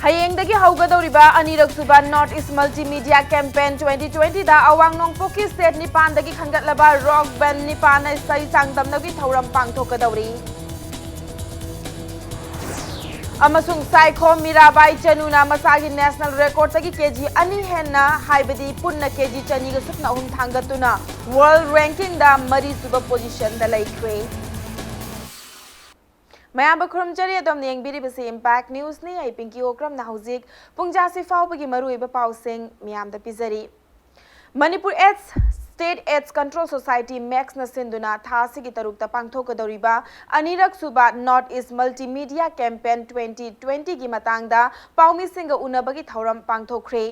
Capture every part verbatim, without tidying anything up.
ꯍꯌꯦꯡꯗꯒꯤ ꯍꯧꯒꯗꯧꯔꯤꯕ ꯑꯅꯤꯔꯛ ꯁꯨꯕ North East Multimedia Campaign twenty twenty ꯗ ꯑꯋꯥꯡ ꯅꯣꯡꯄꯣꯛꯀꯤ state ꯅꯤꯄꯥꯟꯗꯒꯤ ꯈꯟꯒꯠꯂꯕ rock band ꯅꯤꯄꯥꯟꯅ ꯏꯁꯩ ꯆꯥꯡꯗꯝꯅꯕꯒꯤ ꯊꯧꯔꯝ ꯄꯥꯡꯊꯣꯛꯀꯗꯧꯔꯤ꯫ ꯑꯃꯁꯨꯡ ꯁꯥꯏꯈꯣꯝ ꯃꯤꯔꯥꯕꯥꯏ ꯆꯅꯨꯅ ꯃꯁꯥꯒꯤ national record ꯇꯒꯤ ꯀꯦ ꯖꯤ ꯑꯅꯤ ꯍꯦꯟꯅ, ꯍꯥꯏꯕꯗꯤ ꯄꯨꯟꯅ ꯀꯦ ꯖꯤ ꯆꯅꯤꯒ ꯁꯨꯞꯅ ꯑꯍꯨꯝ ꯊꯥꯡꯒꯠꯇꯨꯅ world ranking ꯗ ꯃꯔꯤꯁꯨꯕ position ꯗ ꯂꯩꯈ꯭ꯔꯦ꯫ ꯃꯌꯥꯝꯕꯨ ꯈꯨꯔꯨꯝꯖꯔꯤ, ꯑꯗꯣꯝꯅ ꯌꯦꯡꯕꯤꯔꯤꯕꯁꯤ Impact News ꯅꯤ꯫ ꯑꯩ ꯄꯤꯡꯀꯤ ꯑꯣꯀ꯭ꯔꯝꯅ ꯍꯧꯖꯤꯛ ꯄꯨꯡꯖꯥꯁꯤ ꯐꯥꯎꯕꯒꯤ ꯃꯔꯨꯑꯣꯏꯕ ꯄꯥꯎꯁꯤꯡ ꯃꯤꯌꯥꯝꯗ ꯄꯤꯖꯔꯤ꯫ Manipur AIDS, State AIDS Control Society, ꯃꯦꯛꯁꯅ ꯁꯤꯟꯗꯨꯅ ꯊꯥ ꯑꯁꯤꯒꯤ ꯇꯔꯨꯛꯇ ꯄꯥꯡꯊꯣꯛꯀꯗꯧꯔꯤꯕ ꯑꯅꯤꯔꯛ ꯁꯨꯕ North East Multimedia Campaign twenty twenty ꯒꯤ ꯃꯇꯥꯡꯗ ꯄꯥꯎꯃꯤꯁꯤꯡꯒ ꯎꯅꯕꯒꯤ ꯊꯧꯔꯝ ꯄꯥꯡꯊꯣꯛꯈ꯭ꯔꯦ꯫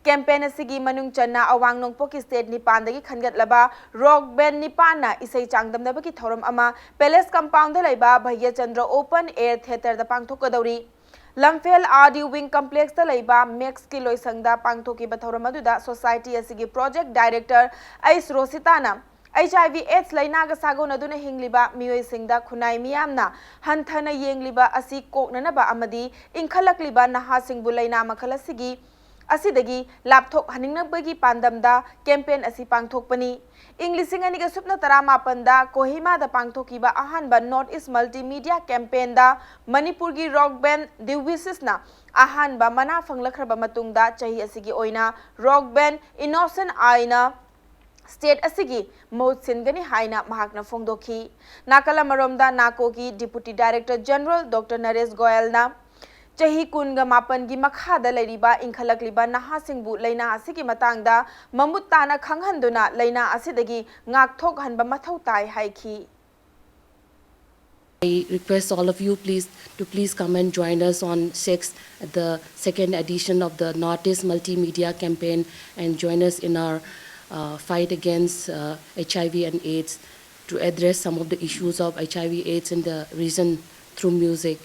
Campaign ꯑꯁꯤꯒꯤ ꯃꯅꯨꯡ ꯆꯟꯅ ꯑꯋꯥꯡ ꯅꯣꯡꯄꯣꯛꯀꯤ state ꯅꯤꯄꯥꯟꯗꯒꯤ ꯈꯟꯒꯠꯂꯕ rock band ꯅꯤꯄꯥꯟꯅ ꯏꯁꯩ ꯆꯥꯡꯗꯝꯅꯕꯒꯤ ꯊꯧꯔꯝ ꯑꯃ Palace Compound ꯗ ꯂꯩꯕ ꯚꯩꯌꯆꯟꯗ꯭ꯔ Open Air Theatre ꯗ ꯄꯥꯡꯊꯣꯛꯀꯗꯧꯔꯤ꯫ ꯂꯝꯐꯦꯜ R D Wing Complex ꯇ ꯂꯩꯕ ꯃꯦꯛꯁꯀꯤ ꯂꯣꯏꯁꯪꯗ ꯄꯥꯡꯊꯣꯛꯈꯤꯕ ꯊꯧꯔꯝ ꯑꯗꯨꯗ society ꯑꯁꯤꯒꯤ project director ꯑꯩꯁ ꯔꯣꯁꯤꯇꯥꯅ HIV AIDS ꯂꯩꯅꯥꯒ ꯁꯥꯒꯣꯟꯅꯗꯨꯅ ꯍꯤꯡꯂꯤꯕ ꯃꯤꯑꯣꯏꯁꯤꯡꯗ ꯈꯨꯟꯅꯥꯏ ꯃꯤꯌꯥꯝꯅ ꯍꯟꯊꯅ ꯌꯦꯡꯂꯤꯕ ꯑꯁꯤ ꯀꯣꯛꯅꯅꯕ ꯑꯃꯗꯤ ꯏꯟꯈꯠꯂꯛꯂꯤꯕ ꯅꯍꯥꯁꯤꯡꯕꯨ ꯂꯩꯅꯥ ꯃꯈꯜ ꯑꯁꯤꯒꯤ, ꯑꯁꯤꯗꯒꯤ ꯂꯥꯞꯊꯣꯛꯍꯟꯅꯤꯡꯅꯕꯒꯤ ꯄꯥꯟꯗꯝꯗ campaign ꯑꯁꯤ ꯄꯥꯡꯊꯣꯛꯄꯅꯤ꯫ ꯏꯪ ꯂꯤꯁꯤꯡ ꯑꯅꯤꯒ ꯁꯨꯞꯅ ꯇꯔꯥꯃꯥꯄꯟꯗ ꯀꯣꯍꯤꯃꯥꯗ ꯄꯥꯡꯊꯣꯛꯈꯤꯕ ꯑꯍꯥꯟꯕ North East Multimedia Campaign ꯗ ꯃꯅꯤꯄꯨꯔꯒꯤ rock band The Oasis ꯅ ꯑꯍꯥꯟꯕ ꯃꯅꯥ ꯐꯪꯂꯛꯈ꯭ꯔꯕ ꯃꯇꯨꯡꯗ, ꯆꯍꯤ ꯑꯁꯤꯒꯤ ꯑꯣꯏꯅ rock band Innocent Eye ꯅ state ꯑꯁꯤꯒꯤ ꯃꯍꯨꯠ ꯁꯤꯟꯒꯅꯤ ꯍꯥꯏꯅ ꯃꯍꯥꯛꯅ ꯐꯣꯡꯗꯣꯛꯈꯤ꯫ ꯅꯥꯀꯜ ꯑꯃꯔꯣꯝꯗ, NACO ꯒꯤ Deputy Director General Doctor ꯅꯔꯦꯁ ꯒꯣꯌꯜꯅ ꯆꯍꯤ ꯀꯨꯟꯒ ꯃꯥꯄꯟꯒꯤ ꯃꯈꯥꯗ ꯂꯩꯔꯤꯕ ꯏꯟꯈꯠꯂꯛꯂꯤꯕ ꯅꯍꯥꯁꯤꯡꯕꯨ ꯂꯩꯅꯥ ꯑꯁꯤꯒꯤ ꯃꯇꯥꯡꯗ ꯃꯃꯨꯠ ꯇꯥꯅ ꯈꯪꯍꯟꯗꯨꯅ ꯂꯩꯅꯥ ꯑꯁꯤꯗꯒꯤ ꯉꯥꯛꯊꯣꯛꯍꯟꯕ ꯃꯊꯧ ꯇꯥꯏ ꯍꯥꯏꯈꯤ꯫ I request all of you please to please come and join us on sixth at the second edition of the North East Multimedia Campaign and join us in our uh, fight against uh, HIV and AIDS to address some of the issues of HIV AIDS in the region through music.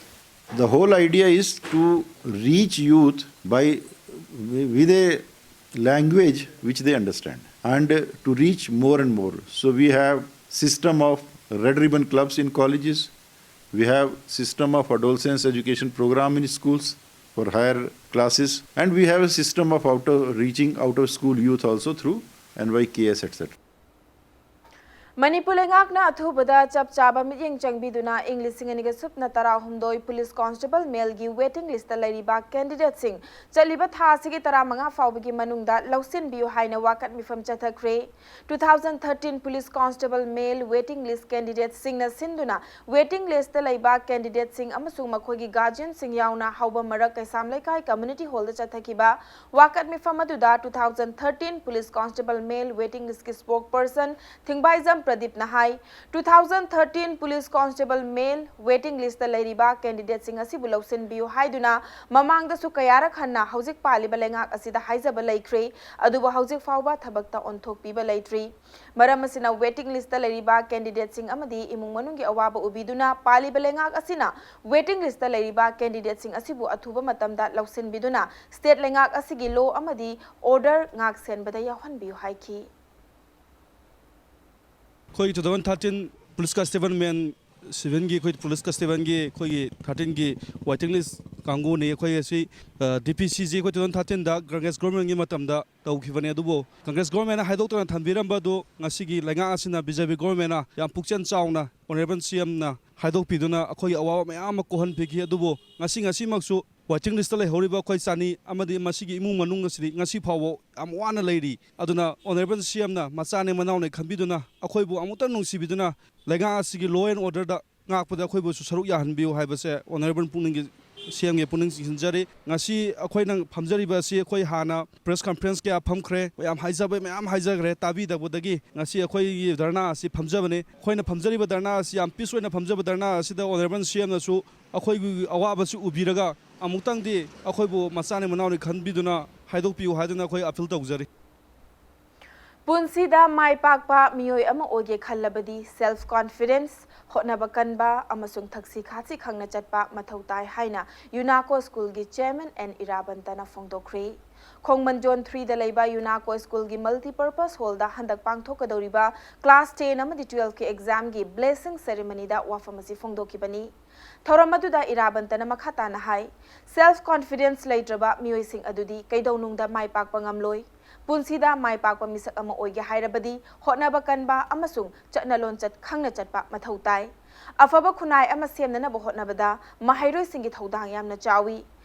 The whole idea is to reach youth by with a language which they understand and to reach more and more. So we have system of red ribbon clubs in colleges, we have system of adolescence education program in schools, for higher classes, and we have a system of outer, reaching out of school youth also through N Y K S, et cetera. Manipur ꯂꯩꯉꯥꯛꯅ ꯑꯊꯨꯕꯗ ꯆꯞ ꯆꯥꯕ ꯃꯤꯠꯌꯦꯡ ꯆꯪꯕꯤꯗꯨꯅ ꯏꯪ ꯂꯤꯁꯤꯡ ꯑꯅꯤꯒ ꯁꯨꯞꯅ ꯇꯔꯥꯍꯨꯝꯗꯣꯏ ꯄꯨꯂꯤꯁ ꯀꯣꯟꯁꯇꯦꯕꯜ ꯃꯦꯜꯒꯤ ꯋꯦꯇꯤꯡ ꯂꯤꯁꯇ ꯂꯩꯔꯤꯕ ꯀꯦꯟꯗꯤꯗꯦꯠꯁꯤꯡ ꯆꯠꯂꯤꯕ ꯊꯥ ꯑꯁꯤꯒꯤ ꯇꯔꯥꯃꯉꯥ ꯐꯥꯎꯕꯒꯤ ꯃꯅꯨꯡꯗ ꯂꯧꯁꯤꯟꯕꯤꯌꯨ ꯍꯥꯏꯅ ꯋꯥꯀꯠ ꯃꯤꯐꯝ ꯆꯠꯊꯈ꯭ꯔꯦ꯫ Two thousand thirteen police constable male waiting list ꯀꯦꯟꯗꯤꯗꯦꯠꯁꯤꯡꯅ ꯁꯤꯟꯗꯨꯅ ꯋꯦꯇꯤꯡ ꯂꯤꯁꯇ ꯂꯩꯕ ꯀꯦꯟꯗꯤꯗꯦꯠꯁꯤꯡ ꯑꯃꯁꯨꯡ ꯃꯈꯣꯏꯒꯤ ꯒꯥꯔꯖꯤꯌꯟꯁꯤꯡ ꯌꯥꯎꯅ ꯍꯥꯎꯕꯝ ꯃꯔꯛ ꯀꯩꯁꯥꯝ ꯂꯩꯀꯥꯏ ꯀꯝꯃ꯭ꯌꯨꯅꯤꯇꯤ ꯍꯣꯜꯗ ꯆꯠꯊꯈꯤꯕ ꯋꯥꯀꯠ ꯃꯤꯐꯝ ꯑꯗꯨꯗ two thousand thirteen police constable male waiting ꯂꯤꯁꯀꯤ ꯁ꯭ꯄꯣꯛꯁ ꯄꯔꯁꯟ ꯊꯤꯡꯕꯥꯏꯖꯝ ꯄ꯭ꯔꯗꯤꯞꯅ ꯍꯥꯏ, two thousand thirteen police constable male waiting list ꯂꯩꯔꯤꯕ ꯀꯦꯟꯗꯤꯗꯦꯠꯁꯤꯡ ꯑꯁꯤꯕꯨ ꯂꯧꯁꯤꯟꯕꯤꯌꯨ ꯍꯥꯏꯗꯨꯅ ꯃꯃꯥꯡꯗꯁꯨ ꯀꯌꯥꯔꯛ ꯍꯟꯅ ꯍꯧꯖꯤꯛ ꯄꯥꯜꯂꯤꯕ ꯂꯩꯉꯥꯛ ꯑꯁꯤꯗ ꯍꯥꯏꯖꯕ ꯂꯩꯈ꯭ꯔꯦ꯫ ꯑꯗꯨꯕꯨ ꯍꯧꯖꯤꯛ ꯐꯥꯎꯕ ꯊꯕꯛꯇ ꯑꯣꯟꯊꯣꯛꯄꯤꯕ ꯂꯩꯇ꯭ꯔꯤ꯫ ꯃꯔꯝ ꯑꯁꯤꯅ ꯋꯦꯇꯤꯡ ꯂꯤꯁꯇ ꯂꯩꯔꯤꯕ ꯀꯦꯟꯗꯤꯗꯦꯠꯁꯤꯡ ꯑꯃꯗꯤ ꯏꯃꯨꯡ ꯃꯅꯨꯡꯒꯤ ꯑꯋꯥꯕ ꯎꯕꯤꯗꯨꯅ ꯄꯥꯜꯂꯤꯕ ꯂꯩꯉꯥꯛ ꯑꯁꯤꯅ ꯋꯦꯇꯤꯡ ꯂꯤꯁꯇ ꯂꯩꯔꯤꯕ ꯀꯦꯟꯗꯤꯗꯦꯠꯁꯤꯡ ꯑꯁꯤꯕꯨ ꯑꯊꯨꯕ ꯃꯇꯝꯗ ꯂꯧꯁꯤꯟꯕꯤꯗꯨꯅ ꯁ꯭ꯇꯦꯠ ꯂꯩꯉꯥꯛ ꯑꯁꯤꯒꯤ ꯂꯣ ꯑꯃꯗꯤ ꯑꯣꯔꯗꯔ ꯉꯥꯛ ꯁꯦꯟꯕꯗ ꯌꯥꯎꯍꯟꯕꯤꯌꯨ ꯍꯥꯏꯈꯤ꯫ ꯑꯩꯈꯣꯏ two thousand thirteen police constable men ꯁꯤꯚꯤꯜꯒꯤ ꯑꯩꯈꯣꯏ ꯄꯨꯂꯤꯁ ꯀꯟꯁꯇꯦꯕꯜꯒꯤ ꯑꯩꯈꯣꯏꯒꯤ ꯊꯥꯔꯇꯤꯟꯒꯤ ꯋꯦꯇꯤꯡ ꯂꯤꯁ ꯀꯥꯡꯕꯨꯅꯤ꯫ ꯑꯩꯈꯣꯏ ꯑꯁꯤ ꯗꯤ ꯄꯤ ꯁꯤꯁꯤ ꯑꯩꯈꯣꯏ two thousand thirteenꯗ ꯀꯪꯒ꯭ꯔꯦꯁ ꯒꯣꯔꯃꯦꯟꯒꯤ ꯃꯇꯝꯗ ꯇꯧꯈꯤꯕꯅꯦ꯫ ꯑꯗꯨꯕꯨ ꯀꯪꯒ꯭ꯔꯦꯁ ꯒꯣꯔꯃꯦꯟꯅ ꯍꯥꯏꯗꯣꯛꯇꯅ ꯊꯝꯕꯤꯔꯝꯕꯗꯨ ꯉꯁꯤꯒꯤ ꯂꯩꯉꯥꯛ ꯑꯁꯤꯅ ꯕꯤ ꯖꯦ ꯄꯤ ꯒꯣꯔꯃꯦꯟꯅ ꯌꯥꯝ ꯄꯨꯛꯆꯦꯜ ꯆꯥꯎꯅ ꯑꯣꯅꯔꯦꯕꯜ ꯁꯤ ꯑꯦꯝꯅ ꯍꯥꯏꯗꯣꯛꯄꯤꯗꯨꯅ ꯑꯩꯈꯣꯏꯒꯤ ꯑꯋꯥꯕ ꯃꯌꯥꯝ ꯑꯃ ꯀꯣꯛꯍꯟꯕꯤꯈꯤ꯫ ꯑꯗꯨꯕꯨ ꯉꯁꯤ ꯉꯁꯤꯃꯛꯁꯨ ꯋꯦꯇꯤꯡ ꯂꯤꯁꯇ ꯂꯩꯍꯧꯔꯤꯕ ꯑꯩꯈꯣꯏ ꯆꯅꯤ ꯑꯃꯗꯤ ꯃꯁꯤꯒꯤ ꯏꯃꯨꯡ ꯃꯅꯨꯡ ꯑꯁꯤꯗꯤ ꯉꯁꯤ ꯐꯥꯎꯕ ꯌꯥꯝ ꯋꯥꯅ ꯂꯩꯔꯤ꯫ ꯑꯗꯨꯅ ꯑꯣꯅꯔꯦꯕꯜ ꯁꯤ ꯑꯦꯝꯅ ꯃꯆꯥꯅꯦ ꯃꯅꯥꯎꯅꯦ ꯈꯟꯕꯤꯗꯨꯅ ꯑꯩꯈꯣꯏꯕꯨ ꯑꯃꯨꯛꯇꯪ ꯅꯨꯡꯁꯤꯕꯤꯗꯨꯅ ꯂꯩꯉꯥꯛ ꯑꯁꯤꯒꯤ ꯂꯣ ꯑꯦꯟ ꯑꯣꯔꯗꯔꯗ ꯉꯥꯛꯄꯗ ꯑꯩꯈꯣꯏꯕꯨꯁꯨ ꯁꯔꯨꯛ ꯌꯥꯍꯟꯕꯤꯌꯨ ꯍꯥꯏꯕꯁꯦ ꯑꯣꯅꯔꯦꯕꯜ ꯄꯨꯛꯅꯤꯡꯒꯤ ꯁꯤ ꯑꯦꯝꯒꯤ ꯄꯨꯛꯅꯤꯡ ꯆꯤꯡꯁꯤꯟꯖꯔꯤ꯫ ꯉꯁꯤ ꯑꯩꯈꯣꯏꯅ ꯐꯝꯖꯔꯤꯕ ꯑꯁꯤ ꯑꯩꯈꯣꯏ ꯍꯥꯟꯅ ꯄ꯭ꯔꯦꯁ ꯀꯟꯐ꯭ꯔꯦꯟꯁ ꯀꯌꯥ ꯐꯝꯈ꯭ꯔꯦ, ꯃꯌꯥꯝ ꯍꯥꯏꯖꯕ ꯃꯌꯥꯝ ꯍꯥꯏꯖꯈ꯭ꯔꯦ꯫ ꯇꯥꯕꯤꯗꯕꯗꯒꯤ ꯉꯁꯤ ꯑꯩꯈꯣꯏꯒꯤ ꯙꯔꯅꯥ ꯑꯁꯤ ꯐꯝꯖꯕꯅꯤ꯫ ꯑꯩꯈꯣꯏꯅ ꯐꯝꯖꯔꯤꯕ ꯙꯔꯅꯥ ꯑꯁꯤ ꯌꯥꯝ ꯄꯤꯁ ꯑꯣꯏꯅ ꯐꯝꯖꯕ ꯙꯔꯅꯥ ꯑꯁꯤꯗ ꯑꯣꯅꯔꯦꯕꯜ ꯁꯤ ꯑꯦꯝꯅꯁꯨ ꯑꯩꯈꯣꯏꯒꯤ ꯑꯋꯥꯕꯁꯤ ꯎꯕꯤꯔꯒ ꯑꯃꯨꯛꯇꯪꯗꯤ ꯑꯩꯈꯣꯏꯕꯨ ꯃꯆꯥꯅꯤ ꯃꯅꯥꯎꯅꯤ ꯈꯟꯕꯤꯗꯨꯅ ꯍꯥꯏꯗꯣꯛꯄꯤꯌꯨ ꯍꯥꯏꯗꯨꯅ ꯑꯩꯈꯣꯏ ꯑꯄꯤꯜ ꯇꯧꯖꯔꯤ꯫ ꯄꯨꯟꯁꯤꯗ ꯃꯥꯏ ꯄꯥꯛꯄ ꯃꯤꯑꯣꯏ ꯑꯃ ꯑꯣꯏꯒꯦ ꯈꯜꯂꯕꯗꯤ self confidence, ꯍꯣꯠꯅꯕ ꯀꯟꯕ ꯑꯃꯁꯨꯡ ꯊꯛꯁꯤ ꯈꯥꯁꯤ ꯈꯪꯅ ꯆꯠꯄ ꯃꯊꯧ ꯇꯥꯏ ꯍꯥꯏꯅ ꯌꯨꯅꯥꯀꯣ ꯁ꯭ꯀꯨꯜꯒꯤ ꯆꯦꯌꯔꯃꯦꯟ ꯑꯦꯟ ꯏꯔꯥꯕꯟꯇꯅ ꯐꯣꯡꯗꯣꯛꯈ꯭ꯔꯦ꯫ ꯈꯣꯡꯃꯟꯖꯣꯟ ꯊ꯭ꯔꯤꯗ ꯂꯩꯕ ꯌꯨꯅꯥꯀꯣ ꯁ꯭ꯀꯨꯜꯒꯤ multipurpose hallꯗ ꯍꯟꯗꯛ ꯄꯥꯡꯊꯣꯛꯀꯗꯧꯔꯤꯕ class ten ꯑꯃꯗꯤ twelveꯀꯤ examꯒꯤ blessing ceremonyꯗ ꯋꯥꯐꯝ ꯑꯁꯤ ꯐꯣꯡꯗꯣꯛꯈꯤꯕꯅꯤ꯫ ꯊꯧꯔꯝ ꯑꯗꯨꯗ ꯏꯔꯥꯕꯟꯇꯅ ꯃꯈꯥ ꯇꯥꯅ ꯍꯥꯏ, self confidence ꯂꯩꯇ꯭ꯔꯕ ꯃꯤꯑꯣꯏꯁꯤꯡ ꯑꯗꯨꯗꯤ ꯀꯩꯗꯧꯅꯨꯡꯗ ꯃꯥꯏ ꯄꯥꯛꯄ ꯉꯝꯂꯣꯏ꯫ ꯄꯨꯟꯁꯤꯗ ꯃꯥꯏ ꯄꯥꯛꯄ ꯃꯤꯁꯛ ꯑꯃ ꯑꯣꯏꯒꯦ ꯍꯥꯏꯔꯕꯗꯤ ꯍꯣꯠꯅꯕ ꯀꯟꯕ ꯑꯃꯁꯨꯡ ꯆꯠꯅ ꯂꯣꯟꯆꯠ ꯈꯪꯅ ꯆꯠꯄ ꯃꯊꯧ ꯇꯥꯏ꯫ ꯑꯐꯕ ꯈꯨꯟꯅꯥꯏ ꯑꯃ ꯁꯦꯝꯅꯅꯕ ꯍꯣꯠꯅꯕꯗ ꯃꯍꯩꯔꯣꯏꯁꯤꯡꯒꯤ ꯊꯧꯗꯥꯡ ꯌꯥꯝꯅ ꯆꯥꯎꯏ꯫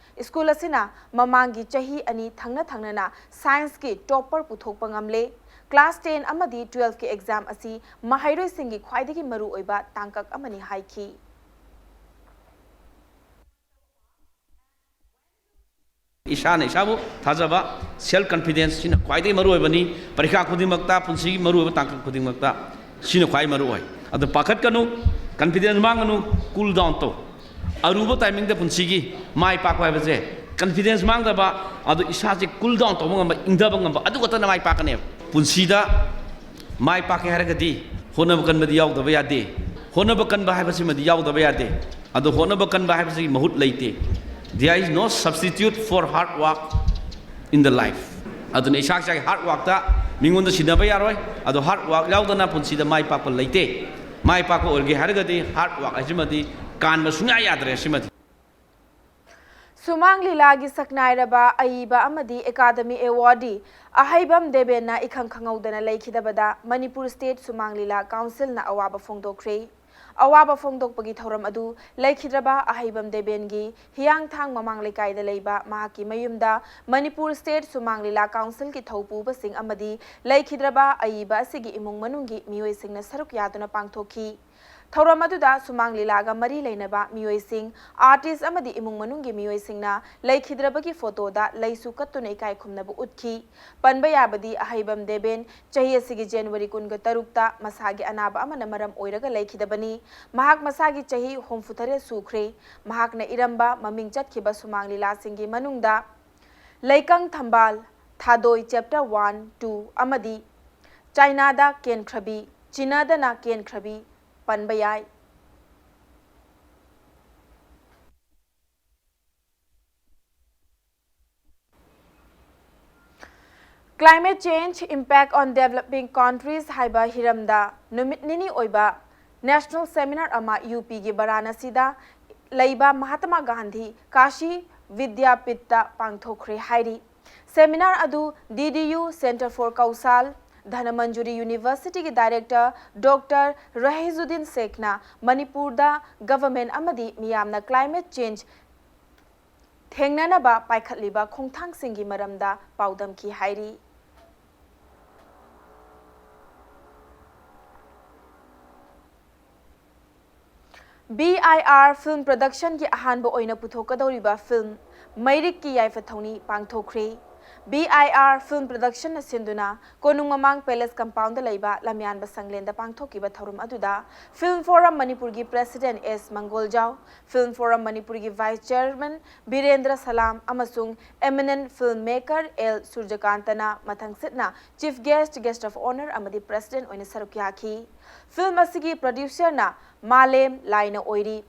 ꯁ꯭ꯀꯨꯜ ꯑꯁꯤꯅ ꯃꯃꯥꯡꯒꯤ ꯆꯍꯤ ꯑꯅꯤ ꯊꯪꯅ ꯊꯪꯅꯅ scienceꯀꯤ topper ꯄꯨꯊꯣꯛꯄ ꯉꯝꯂꯦ꯫ Class ten ꯑꯃꯗꯤ twelveꯀꯤ exam ꯑꯁꯤ ꯃꯍꯩꯔꯣꯏꯁꯤꯡꯒꯤ ꯈ꯭ꯋꯥꯏꯗꯒꯤ ꯃꯔꯨꯑꯣꯏꯕ ꯇꯥꯡꯀꯛ ꯑꯃꯅꯤ ꯍꯥꯏꯈꯤ꯫ ꯏꯁꯥꯅ ꯏꯁꯥꯕꯨ ꯊꯥꯖꯕ, self confidence ꯁꯤꯅ ꯈ꯭ꯋꯥꯏꯗꯒꯤ ꯃꯔꯨꯑꯣꯏꯕꯅꯤ꯫ ꯄꯔꯤꯈꯥ ꯈꯨꯗꯤꯡꯃꯛꯇ, ꯄꯨꯟꯁꯤꯒꯤ ꯃꯔꯨꯑꯣꯏꯕ ꯇꯥꯡꯀꯛ ꯈꯨꯗꯤꯡꯃꯛꯇ ꯁꯤꯅ ꯈ꯭ꯋꯥꯏ ꯃꯔꯨꯑꯣꯏ꯫ ꯑꯗꯨ ꯄꯥꯈꯠꯀꯅꯨ, confidence ꯃꯥꯡꯒꯅꯨ, cool down ꯇꯧ꯫ ꯑꯔꯨꯕ timingꯗ ꯄꯨꯟꯁꯤꯒꯤ ꯃꯥꯏ ꯄꯥꯛꯄ ꯍꯥꯏꯕꯁꯦ confidence ꯃꯥꯡꯗꯕ, ꯑꯗꯨ ꯏꯁꯥꯁꯦ cool down ꯇꯧꯕ ꯉꯝꯕ, ꯏꯪꯊꯕ ꯉꯝꯕ, ꯑꯗꯨ ꯈꯛꯇꯅ ꯃꯥꯏ ꯄꯥꯛꯀꯅꯦꯕ꯫ ꯄꯨꯟꯁꯤꯗ ꯃꯥꯏ ꯄꯥꯛꯀꯦ ꯍꯥꯏꯔꯒꯗꯤ ꯍꯣꯠꯅꯕ ꯀꯟꯕꯗꯤ ꯌꯥꯎꯗꯕ ꯌꯥꯗꯦ꯫ ꯍꯣꯠꯅꯕ ꯀꯟꯕ ꯍꯥꯏꯕꯁꯤꯃꯗꯤ ꯌꯥꯎꯗꯕ ꯌꯥꯗꯦ꯫ ꯑꯗꯣ ꯍꯣꯠꯅꯕ ꯀꯟꯕ ꯍꯥꯏꯕꯁꯤꯒꯤ ꯃꯍꯨꯠ ꯂꯩꯇꯦ꯫ There is no substitute for hard work in the life. ꯑꯗꯨꯅ ꯏꯁꯥ ꯏꯁꯥꯒꯤ hard workꯇ ꯃꯤꯉꯣꯟꯗ ꯁꯤꯟꯅꯕ ꯌꯥꯔꯣꯏ꯫ ꯑꯗꯣ hard work ꯌꯥꯎꯗꯅ ꯄꯨꯟꯁꯤꯗ ꯃꯥꯏ ꯄꯥꯛꯄ ꯂꯩꯇꯦ꯫ ꯃꯥꯏ ꯄꯥꯛꯄ ꯑꯣꯏꯒꯦ ꯍꯥꯏꯔꯒꯗꯤ hard work ꯍꯥꯏꯁꯤꯃꯗꯤ ꯀꯥꯟꯕ ꯁꯨꯡꯌꯥ ꯌꯥꯗ꯭ꯔꯦ꯫ ꯁꯤꯃꯗꯤ ꯁꯨꯃꯥꯡ ꯂꯤꯂꯥꯒꯤ ꯁꯛꯅꯥꯏꯔꯕ ꯑꯏꯕ ꯑꯃꯗꯤ Academy Awardee ꯑꯍꯩꯕꯝ ꯗꯦꯕꯦꯟꯅ ꯏꯈꯪ ꯈꯪꯍꯧꯗꯅ ꯂꯩꯈꯤꯗꯕꯗ ꯃꯅꯤꯄꯨꯔ State ꯁꯨꯃꯥꯡ ꯂꯤꯂꯥ Councilꯅ ꯑꯋꯥꯕ ꯐꯣꯡꯗꯣꯛꯈ꯭ꯔꯦ꯫ ꯑꯋꯥꯕ ꯐꯣꯡꯗꯣꯛꯄꯒꯤ ꯊꯧꯔꯝ ꯑꯗꯨ ꯂꯩꯈꯤꯗ꯭ꯔꯕ ꯑꯍꯩꯕꯝ ꯗꯦꯕꯦꯟꯒꯤ ꯍꯤꯌꯥꯡꯊꯥꯡ ꯃꯃꯥꯡ ꯂꯩꯀꯥꯏꯗ ꯂꯩꯕ ꯃꯍꯥꯛꯀꯤ ꯃꯌꯨꯝꯗ ꯃꯅꯤꯄꯨꯔ State ꯁꯨꯃꯥꯡ ꯂꯤꯂꯥ Councilꯒꯤ ꯊꯧꯄꯨꯕꯁꯤꯡ ꯑꯃꯗꯤ ꯂꯩꯈꯤꯗ꯭ꯔꯕ ꯑꯏꯕ ꯑꯁꯤꯒꯤ ꯏꯃꯨꯡ ꯃꯅꯨꯡꯒꯤ ꯃꯤꯑꯣꯏꯁꯤꯡꯅ ꯁꯔꯨꯛ ꯌꯥꯗꯨꯅ ꯄꯥꯡꯊꯣꯛꯈꯤ꯫ ꯊꯧꯔꯝ ꯑꯗꯨꯗ ꯁꯨꯃꯥꯡ ꯂꯤꯂꯥꯒ ꯃꯔꯤ ꯂꯩꯅꯕ ꯃꯤꯑꯣꯏꯁꯤꯡ, artist ꯑꯃꯗꯤ ꯏꯃꯨꯡ ꯃꯅꯨꯡꯒꯤ ꯃꯤꯑꯣꯏꯁꯤꯡꯅ ꯂꯩꯈꯤꯗ꯭ꯔꯕꯒꯤ ꯐꯣꯇꯣꯗ ꯂꯩꯁꯨ ꯀꯠꯇꯨꯅ ꯏꯀꯥꯏ ꯈꯨꯝꯅꯕ ꯎꯠꯈꯤ꯫ ꯄꯟꯕ ꯌꯥꯕꯗꯤ ꯑꯍꯩꯕꯝ ꯗꯦꯕꯦꯟ ꯆꯍꯤ ꯑꯁꯤꯒꯤ January ꯀꯨꯟꯒ ꯇꯔꯨꯛꯇ ꯃꯁꯥꯒꯤ ꯑꯅꯥꯕ ꯑꯃꯅ ꯃꯔꯝ ꯑꯣꯏꯔꯒ ꯂꯩꯈꯤꯗꯕꯅꯤ꯫ ꯃꯍꯥꯛ ꯃꯁꯥꯒꯤ ꯆꯍꯤ ꯍꯨꯝꯐꯨ ꯇꯔꯦꯠ ꯁꯨꯈ꯭ꯔꯦ꯫ ꯃꯍꯥꯛꯅ ꯏꯔꯝꯕ ꯃꯃꯤꯡ ꯆꯠꯈꯤꯕ ꯁꯨꯃꯥꯡ ꯂꯤꯂꯥꯁꯤꯡꯒꯤ ꯃꯅꯨꯡꯗ ꯂꯩꯀꯪ ꯊꯝꯕꯥꯜ, ꯊꯥꯗꯣꯏ Chapter one, two ꯑꯃꯗꯤ ꯆꯥꯏꯅꯥꯗ ꯀꯦꯟꯈ꯭ꯔꯕꯤ, ꯆꯤꯅꯥꯗꯅ ꯀꯦꯟꯈ꯭ꯔꯕꯤ ꯄꯟꯕ ꯌꯥꯏ꯫ Climate Change Impact on Developing Countries ꯍꯥꯏꯕ ꯍꯤꯔꯝꯗ ꯅꯨꯃꯤꯠ ꯅꯤꯅꯤ ꯑꯣꯏꯕ national seminar ꯑꯃ ꯌꯨ ꯄꯤꯒꯤ ꯕꯔꯥꯅꯥꯁꯤꯗ ꯂꯩꯕ ꯃꯍꯥꯇꯃꯥ ꯒꯥꯟꯙꯤ ꯀꯥꯁꯤ ꯕꯤꯗ꯭ꯌꯥꯄꯤꯠꯇ ꯄꯥꯡꯊꯣꯛꯈ꯭ꯔꯦ ꯍꯥꯏꯔꯤ꯫ Seminar ꯑꯗꯨ D D U Centre for Kausal Dhanamanjuri University ꯒꯤ director Doctor ꯔꯍꯤꯖꯨꯗꯤꯟ ꯁꯦꯈꯅ ꯃꯅꯤꯄꯨꯔꯗ government ꯑꯃꯗꯤ ꯃꯤꯌꯥꯝꯅ climate change ꯊꯦꯡꯅꯅꯕ ꯄꯥꯏꯈꯠꯂꯤꯕ ꯈꯣꯡꯊꯥꯡꯁꯤꯡꯒꯤ ꯃꯔꯝꯗ ꯄꯥꯎꯗꯝꯈꯤ ꯍꯥꯏꯔꯤ꯫ B I R film production ꯒꯤ ꯑꯍꯥꯟꯕ ꯑꯣꯏꯅ ꯄꯨꯊꯣꯛꯀꯗꯧꯔꯤꯕ film ꯃꯩꯔꯤꯛꯀꯤ ꯌꯥꯏꯐ ꯊꯧꯅꯤ ꯄꯥꯡꯊꯣꯛꯈ꯭ꯔꯦ꯫ B I R film production ꯅ ꯁꯤꯟꯗꯨꯅ ꯀꯣꯅꯨꯡ ꯃꯃꯥꯡ palace compound ꯗ ꯂꯩꯕ ꯂꯝꯌꯥꯟꯕ ꯁꯪꯂꯦꯟꯗ ꯄꯥꯡꯊꯣꯛꯈꯤꯕ ꯊꯧꯔꯝ ꯑꯗꯨꯗ Film Forum ꯃꯅꯤꯄꯨꯔꯒꯤ president S ꯃꯪꯒꯣꯜꯖꯥꯎ, Film Forum ꯃꯅꯤꯄꯨꯔꯒꯤ vice chairman ꯕꯤꯔꯦꯟꯗ꯭ꯔ ꯁꯂꯥꯝ ꯑꯃꯁꯨꯡ eminent film maker L ꯁꯨꯔꯖꯀꯥꯟꯇꯅ ꯃꯊꯪꯁꯤꯠꯅ chief guest, guest of honour ꯑꯃꯗꯤ president ꯑꯣꯏꯅ ꯁꯔꯨꯛ ꯌꯥꯈꯤ꯫ Film ꯑꯁꯤꯒꯤ producer ꯅ ꯃꯥꯂꯦꯝ ꯂꯥꯏꯅ ꯑꯣꯏꯔꯤ꯫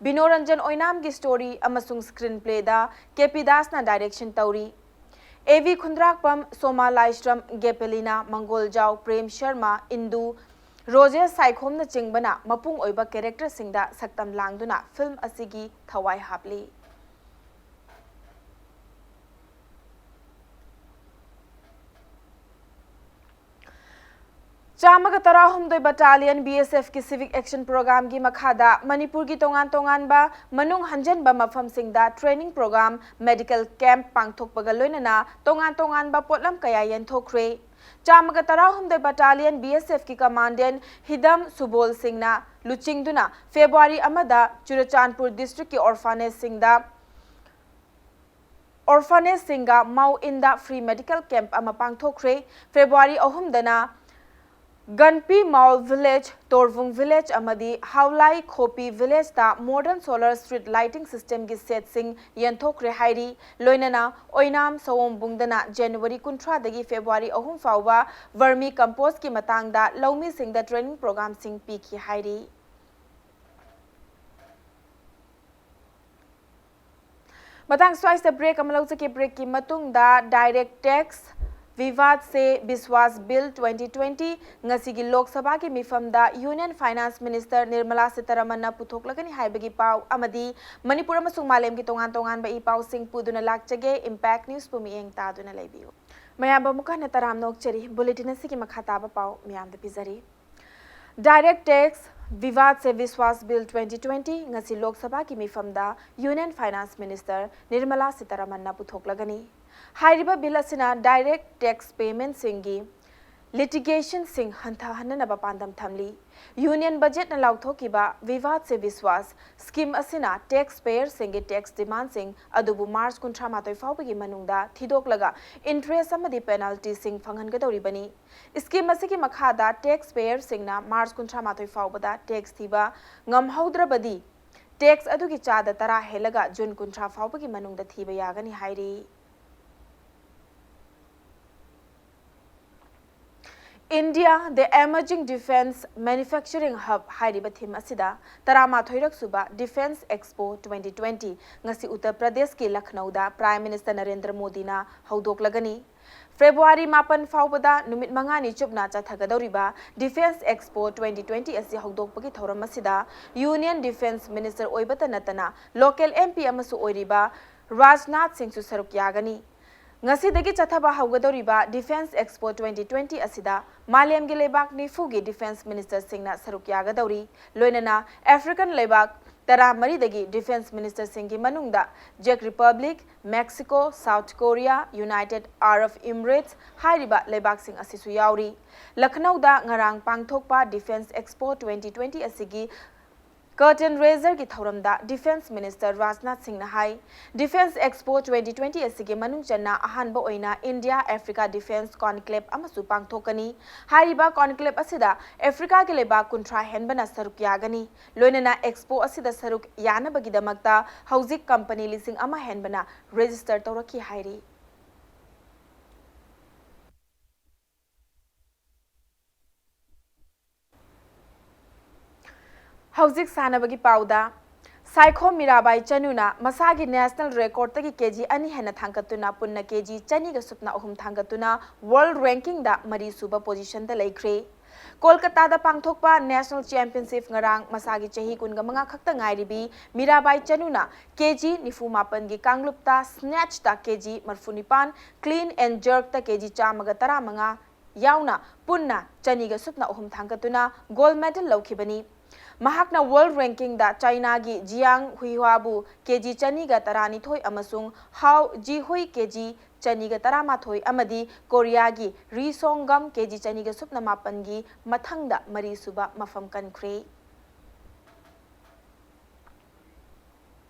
ꯕꯤꯅꯣꯔꯟꯖꯟ ꯑꯣꯏꯅꯥꯝꯒꯤ story ꯑꯃꯁꯨꯡ screenplay ꯗ ꯀꯦ ꯄꯤ ꯗꯥꯁꯅ direction ꯇꯧꯔꯤ꯫ ꯑꯦ ꯚꯤ ꯈꯨꯟꯗ꯭ꯔꯥꯛꯄꯝ, ꯁꯣꯃꯥ ꯂꯥꯏꯁ꯭ꯔꯝ, ꯒꯦꯄꯦꯂꯤꯅꯥ ꯃꯪꯒꯣꯜꯖꯥꯎ, ꯄ꯭ꯔꯦꯝ ꯁꯔꯃ, ꯏꯟꯗꯨ, ꯔꯣꯖꯦꯁ ꯁꯥꯏꯈꯣꯝꯅꯆꯤꯡꯕꯅ ꯃꯄꯨꯡ ꯑꯣꯏꯕ character ꯁꯤꯡꯗ ꯁꯛꯇꯝ ꯂꯥꯡꯗꯨꯅ film ꯑꯁꯤꯒꯤ ꯊꯋꯥꯏ ꯍꯥꯞꯂꯤ꯫ ꯆꯥꯝꯃꯒ ꯇꯔꯥꯍꯨꯝꯗꯣꯏ Battalion B S F ꯀꯤ Civic Action Program ꯒꯤ ꯃꯈꯥꯗ ꯃꯅꯤꯄꯨꯔꯒꯤ ꯇꯣꯉꯥꯟ ꯇꯣꯉꯥꯟꯕ ꯃꯅꯨꯡ ꯍꯟꯖꯟꯕ ꯃꯐꯝꯁꯤꯡꯗ training program, medical camp ꯄꯥꯡꯊꯣꯛꯄꯒ ꯂꯣꯏꯅꯅ ꯇꯣꯉꯥꯟ ꯇꯣꯉꯥꯟꯕ ꯄꯣꯠꯂꯝ ꯀꯌꯥ ꯌꯦꯟꯊꯣꯛꯈ꯭ꯔꯦ꯫ ꯆꯥꯝꯃꯒ ꯇꯔꯥꯍꯨꯝꯗꯣꯏ Battalion B S F ꯀꯤ Commandant ꯍꯤꯗꯝ ꯁꯨꯕꯣꯜ ꯁꯤꯡꯅ ꯂꯨꯆꯤꯡꯗꯨꯅ February ꯑꯃꯗ ꯆꯨꯔꯆꯥꯟꯄꯨꯔ district ꯀꯤ orphanage ꯁꯤꯡꯗ orphanage ꯁꯤꯡꯒ ꯃꯥꯎ ꯏꯟꯗ free medical camp ꯑꯃ ꯄꯥꯡꯊꯣꯛꯈ꯭ꯔꯦ꯫ February ꯑꯍꯨꯝꯗꯅ ꯒꯟꯄꯤ ꯃꯥꯎꯜ ꯚꯤꯂꯦꯖ, ꯇꯣꯔꯕꯨꯡ ꯚꯤꯂꯦꯖ ꯑꯃꯗꯤ ꯍꯥꯎꯂꯥꯏ ꯈꯣꯄꯤ ꯚꯤꯂꯦꯖꯇ ꯃꯣꯗꯔꯟ ꯁꯣꯂꯔ ꯁ꯭ꯇ꯭ꯔꯤꯠ ꯂꯥꯏꯇꯤꯡ ꯁꯤꯁꯇꯦꯝꯒꯤ ꯁꯦꯠꯁꯤꯡ ꯌꯦꯟꯊꯣꯛꯈ꯭ꯔꯦ ꯍꯥꯏꯔꯤ꯫ ꯂꯣꯏꯅꯅ ꯑꯣꯏꯅꯥꯝ ꯁꯑꯣꯝꯕꯨꯡꯗꯅ ꯖꯅꯋꯥꯔꯤ ꯀꯨꯟꯊ꯭ꯔꯥꯗꯒꯤ ꯐꯦꯕ꯭ꯔꯨꯋꯥꯔꯤ ꯑꯍꯨꯝ ꯐꯥꯎꯕ ꯚꯔꯃꯤ ꯀꯝꯄꯣꯁꯀꯤ ꯃꯇꯥꯡꯗ ꯂꯧꯃꯤꯁꯤꯡꯗ ꯇ꯭ꯔꯦꯅꯤꯡ ꯄ꯭ꯔꯣꯒ꯭ꯔꯥꯝꯁꯤꯡ ꯄꯤꯈꯤ ꯍꯥꯏꯔꯤ꯫ ꯃꯇꯥꯡ ꯁ꯭ꯋꯥꯏꯁꯤꯗ ꯕ꯭ꯔꯦꯛ ꯑꯃ ꯂꯧꯖꯒꯦ꯫ ꯕ꯭ꯔꯦꯛꯀꯤ ꯃꯇꯨꯡꯗ ꯗꯥꯏꯔꯦꯛ ꯇꯦꯛꯁ ꯚꯤꯚꯥꯗ ꯁꯦ ꯕꯤꯁ꯭ꯋꯥꯁ ꯕꯤꯜ ꯇ꯭ꯋꯦꯟꯇꯤ ꯇ꯭ꯋꯦꯟꯇꯤ ꯉꯁꯤꯒꯤ ꯂꯣꯛ ꯁꯚꯥꯒꯤ ꯃꯤꯐꯝꯗ ꯌꯨꯅꯤꯌꯟ ꯐꯥꯏꯅꯥꯟꯁ ꯃꯤꯅꯤꯁꯇꯔ ꯅꯤꯔꯃꯂꯥ ꯁꯤꯇꯥꯔꯥꯃꯟꯅ ꯄꯨꯊꯣꯛꯂꯒꯅꯤ ꯍꯥꯏꯕꯒꯤ ꯄꯥꯎ ꯑꯃꯗꯤ ꯃꯅꯤꯄꯨꯔ ꯑꯃꯁꯨꯡ ꯃꯥꯂꯦꯝꯒꯤ ꯇꯣꯉꯥꯟ ꯇꯣꯉꯥꯟꯕ ꯏ ꯄꯥꯎꯁꯤꯡ ꯄꯨꯗꯨꯅ ꯂꯥꯛꯆꯒꯦ꯫ ꯏꯝꯄꯦꯛ ꯅ꯭ꯌꯨꯁꯄꯨ ꯃꯤꯠꯌꯦꯡ ꯇꯥꯗꯨꯅ ꯂꯩꯕꯤꯌꯨ꯫ ꯃꯌꯥꯝꯕꯨ ꯑꯃꯨꯛꯀ ꯍꯟꯅ ꯇꯔꯥꯝꯅ ꯑꯣꯛꯆꯔꯤ꯫ ꯕꯨꯂꯦꯇꯤꯟ ꯑꯁꯤꯒꯤ ꯃꯈꯥ ꯇꯥꯕ ꯄꯥꯎ ꯃꯌꯥꯝꯗ ꯄꯤꯖꯔꯤ꯫ ꯗꯥꯏꯔꯦꯛ ꯇꯦꯛꯁ ꯚꯤꯚꯥꯗ ꯁꯦ ꯕꯤꯁ꯭ꯋꯥꯁ ꯕꯤꯜ ꯇ꯭ꯋꯦꯟꯇꯤ ꯇ꯭ꯋꯦꯟꯇꯤ ꯉꯁꯤ ꯂꯣꯛ ꯁꯚꯥꯒꯤ ꯃꯤꯐꯝꯗ ꯌꯨꯅꯤꯌꯟ ꯐꯥꯏꯅꯥꯟꯁ ꯃꯤꯅꯤꯁꯇꯔ ꯅꯤꯔꯃꯂꯥ ꯁꯤꯇꯥꯔꯥꯃꯟꯅ ꯄꯨꯊꯣꯛꯂꯒꯅꯤ꯫ ꯍꯥꯏꯔꯤꯕ ꯕꯤꯜ ꯑꯁꯤꯅ ꯗꯥꯏꯔꯦꯛ ꯇꯦꯛꯁ ꯄꯦꯃꯦꯟꯠꯁꯤꯡꯒꯤ ꯂꯤꯇꯤꯒꯦꯁꯟꯁꯤꯡ ꯍꯟꯊꯍꯟꯅꯅꯕ ꯄꯥꯟꯗꯝ ꯊꯝꯂꯤ꯫ ꯌꯨꯅꯤꯌꯟ ꯕꯖꯦꯠꯅ ꯂꯥꯎꯊꯣꯛꯈꯤꯕ ꯚꯤꯚꯥꯗ ꯁꯦ ꯕꯤꯁ꯭ꯋꯥꯁ ꯁ꯭ꯀꯤꯝ ꯑꯁꯤꯅ ꯇꯦꯛꯁ ꯄꯦꯌꯔꯁꯤꯡꯒꯤ ꯇꯦꯛꯁ ꯗꯤꯃꯥꯟꯗꯁꯤꯡ ꯑꯗꯨꯕꯨ ꯃꯥꯔꯆ ꯀꯨꯟꯊ꯭ꯔꯥ ꯃꯥꯊꯣꯏ ꯐꯥꯎꯕꯒꯤ ꯃꯅꯨꯡꯗ ꯊꯤꯗꯣꯛꯂꯒ ꯏꯟꯇꯔꯦꯁ ꯑꯃꯗꯤ ꯄꯦꯅꯥꯜꯇꯤꯁꯤꯡ ꯐꯪꯍꯟꯒꯗꯧꯔꯤꯕꯅꯤ꯫ ꯁ꯭ꯀꯤꯝ ꯑꯁꯤꯒꯤ ꯃꯈꯥꯗ ꯇꯦꯛꯁ ꯄꯦꯌꯔꯁꯤꯡꯅ ꯃꯥꯔꯆ ꯀꯨꯟꯊ꯭ꯔꯥ ꯃꯥꯊꯣꯏ ꯐꯥꯎꯕꯗ ꯇꯦꯛꯁ ꯊꯤꯕ ꯉꯝꯍꯧꯗ꯭ꯔꯕꯗꯤ ꯇꯦꯛꯁ ꯑꯗꯨꯒꯤ ꯆꯥꯗ ꯇꯔꯥ ꯍꯦꯜꯂꯒ ꯖꯨꯟ ꯀꯨꯟꯊ꯭ꯔꯥ ꯐꯥꯎꯕꯒꯤ ꯃꯅꯨꯡꯗ ꯊꯤꯕ ꯌꯥꯒꯅꯤ ꯍꯥꯏꯔꯤ꯫ India, the Emerging Defence Manufacturing Hub ꯍꯥꯏꯔꯤꯕ ꯊꯤꯝ ꯑꯁꯤꯗ ꯇꯔꯥꯃꯥꯊꯣꯏꯔꯛ ꯁꯨꯕ ꯗꯤꯐꯦꯟꯁ ꯑꯦꯛꯁꯄꯣ ꯇ꯭ꯋꯦꯟꯇꯤ ꯇ꯭ꯋꯦꯟꯇꯤ ꯉꯁꯤ ꯎꯠꯇꯔ ꯄ꯭ꯔꯗꯦꯁꯀꯤ ꯂꯈꯅꯧꯗ ꯄ꯭ꯔꯥꯏꯝ ꯃꯤꯅꯤꯁꯇꯔ ꯅꯔꯦꯟꯗ꯭ꯔ ꯃꯣꯗꯤꯅ ꯍꯧꯗꯣꯛꯂꯒꯅꯤ꯫ ꯐꯦꯕ꯭ꯔꯨꯋꯥꯔꯤ ꯃꯥꯄꯟ ꯐꯥꯎꯕꯗ ꯅꯨꯃꯤꯠ ꯃꯉꯥꯅꯤ ꯆꯨꯞꯅ ꯆꯠꯊꯒꯗꯧꯔꯤꯕ ꯗꯤꯐꯦꯟꯁ ꯑꯦꯛꯁꯄꯣ ꯇ꯭ꯋꯦꯟꯇꯤ ꯇ꯭ꯋꯦꯟꯇꯤ ꯑꯁꯤ ꯍꯧꯗꯣꯛꯄꯒꯤ ꯊꯧꯔꯝ ꯑꯁꯤꯗ ꯌꯨꯅꯤꯌꯟ ꯗꯤꯐꯦꯟꯁ ꯃꯤꯅꯤꯁꯇꯔ ꯑꯣꯏꯕꯇ ꯅꯠꯇꯅ ꯂꯣꯀꯦꯜ ꯑꯦꯝ ꯄꯤ ꯑꯃꯁꯨ ꯑꯣꯏꯔꯤꯕ ꯔꯥꯖꯅꯥꯊ ꯁꯤꯡꯁꯨ ꯁꯔꯨꯛ ꯌꯥꯒꯅꯤ꯫ ꯉꯁꯤꯗꯒꯤ ꯆꯠꯊꯕ ꯍꯧꯒꯗꯧꯔꯤꯕ ꯗꯤꯐꯦꯟꯁ ꯑꯦꯛꯁꯄꯣ ꯇ꯭ꯋꯦꯟꯇꯤ ꯇ꯭ꯋꯦꯟꯇꯤ ꯑꯁꯤꯗ ꯃꯥꯂꯦꯝꯒꯤ ꯂꯩꯕꯥꯛ ꯅꯤꯐꯨꯒꯤ ꯗꯤꯐꯦꯟꯁ ꯃꯤꯅꯤꯁꯇꯔꯁꯤꯡꯅ ꯁꯔꯨꯛ ꯌꯥꯒꯗꯧꯔꯤ꯫ ꯂꯣꯏꯅꯅ ꯑꯦꯐ꯭ꯔꯤꯀꯟ ꯂꯩꯕꯥꯛ ꯇꯔꯥꯃꯔꯤꯗꯒꯤ ꯗꯤꯐꯦꯟꯁ ꯃꯤꯅꯤꯁꯇꯔꯁꯤꯡꯒꯤ ꯃꯅꯨꯡꯗ ꯆꯦꯛ Republic, Mexico, South Korea, United Arab Emirates ꯍꯥꯏꯔꯤꯕ ꯂꯩꯕꯥꯛꯁꯤꯡ ꯑꯁꯤꯁꯨ ꯌꯥꯎꯔꯤ꯫ ꯂꯈꯅꯧꯗ ꯉꯔꯥꯡ ꯄꯥꯡꯊꯣꯛꯄ ꯗꯤꯐꯦꯟꯁ ꯑꯦꯛꯁꯄꯣ ꯇ꯭ꯋꯦꯟꯇꯤ ꯇ꯭ꯋꯦꯟꯇꯤ ꯑꯁꯤꯒꯤ Curtain raiserꯒꯤ ꯊꯧꯔꯝꯗ Defence Minister ꯔꯥꯖꯅꯥꯊ ꯁꯤꯡꯅ ꯍꯥꯏ, Defence Expo twenty twenty ꯑꯁꯤꯒꯤ ꯃꯅꯨꯡ ꯆꯟꯅ ꯑꯍꯥꯟꯕ ꯑꯣꯏꯅ India Africa Defence Conclave ꯑꯃꯁꯨ ꯄꯥꯡꯊꯣꯛꯀꯅꯤ꯫ ꯍꯥꯏꯔꯤꯕ conclave ꯑꯁꯤꯗ ꯑꯦꯐ꯭ꯔꯤꯀꯥꯒꯤ ꯂꯩꯕꯥꯛ ꯀꯨꯟꯊ꯭ꯔꯥ ꯍꯦꯟꯕꯅ ꯁꯔꯨꯛ ꯌꯥꯒꯅꯤ꯫ ꯂꯣꯏꯅꯅ expo ꯑꯁꯤꯗ ꯁꯔꯨꯛ ꯌꯥꯅꯕꯒꯤꯗꯃꯛꯇ ꯍꯧꯖꯤꯛ company ꯂꯤꯁꯤꯡ ꯑꯃ ꯍꯦꯟꯕꯅ register ꯇꯧꯔꯛꯈꯤ ꯍꯥꯏꯔꯤ꯫ ꯍꯧꯖꯤꯛ ꯁꯥꯟꯅꯕꯒꯤ ꯄꯥꯎꯗ, ꯁꯥꯏꯈꯣꯝ ꯃꯤꯔꯥꯕꯥꯏ ꯆꯅꯨꯅ ꯃꯁꯥꯒꯤ national recordꯇꯒꯤ ꯀꯦ ꯖꯤ ꯑꯅꯤ ꯍꯦꯟꯅ ꯊꯥꯡꯒꯠꯇꯨꯅ ꯄꯨꯟꯅ ꯀꯦ ꯖꯤ ꯆꯅꯤꯒ ꯁꯨꯞꯅ ꯑꯍꯨꯝ ꯊꯥꯡꯒꯠꯇꯨꯅ world rankingꯗ ꯃꯔꯤꯁꯨꯕ positionꯗ ꯂꯩꯈ꯭ꯔꯦ꯫ ꯀꯣꯜꯀꯇꯥꯗ ꯄꯥꯡꯊꯣꯛꯄ national championship ꯉꯔꯥꯡ ꯃꯁꯥꯒꯤ ꯆꯍꯤ ꯀꯨꯟꯒ ꯃꯉꯥ ꯈꯛꯇ ꯉꯥꯏꯔꯤꯕꯤ ꯃꯤꯔꯥꯕꯥꯏ ꯆꯅꯨꯅ ꯀꯦ ꯖꯤ ꯅꯤꯐꯨ ꯃꯥꯄꯟꯒꯤ ꯀꯥꯡꯂꯨꯞꯇ snatchꯇ ꯀꯦ ꯖꯤ ꯃꯔꯤꯐꯨ ꯅꯤꯄꯥꯟ, clean and jerkꯇ ꯀꯦ ꯖꯤ ꯆꯥꯝꯃꯒ ꯇꯔꯥꯃꯉꯥ, ꯌꯥꯎꯅ ꯄꯨꯟꯅ ꯆꯅꯤꯒ ꯁꯨꯞꯅ ꯑꯍꯨꯝ ꯊꯥꯡꯒꯠꯇꯨꯅ gold medal ꯂꯧꯈꯤꯕꯅꯤ꯫ ꯃꯍꯥꯛꯅ world rankingꯗ ꯆꯥꯏꯅꯥꯒꯤ ꯖꯤꯌꯥꯡ ꯍꯨꯏꯍ꯭ꯋꯥꯕꯨ ꯀꯦ ꯖꯤ ꯆꯅꯤꯒ ꯇꯔꯥꯅꯤꯊꯣꯏ ꯑꯃꯁꯨꯡ ꯍꯥꯎ ꯖꯤꯍꯨꯏ ꯀꯦ ꯖꯤ ꯆꯅꯤꯒ ꯇꯔꯥꯃꯥꯊꯣꯏ ꯑꯃꯗꯤ ꯀꯣꯔꯤꯌꯥꯒꯤ ꯔꯤ ꯁꯣꯡꯒꯝ ꯀꯦ ꯖꯤ ꯆꯅꯤꯒ ꯁꯨꯞꯅ ꯃꯥꯄꯟꯒꯤ ꯃꯊꯪꯗ ꯃꯔꯤꯁꯨꯕ ꯃꯐꯝ ꯀꯟꯈ꯭ꯔꯦ꯫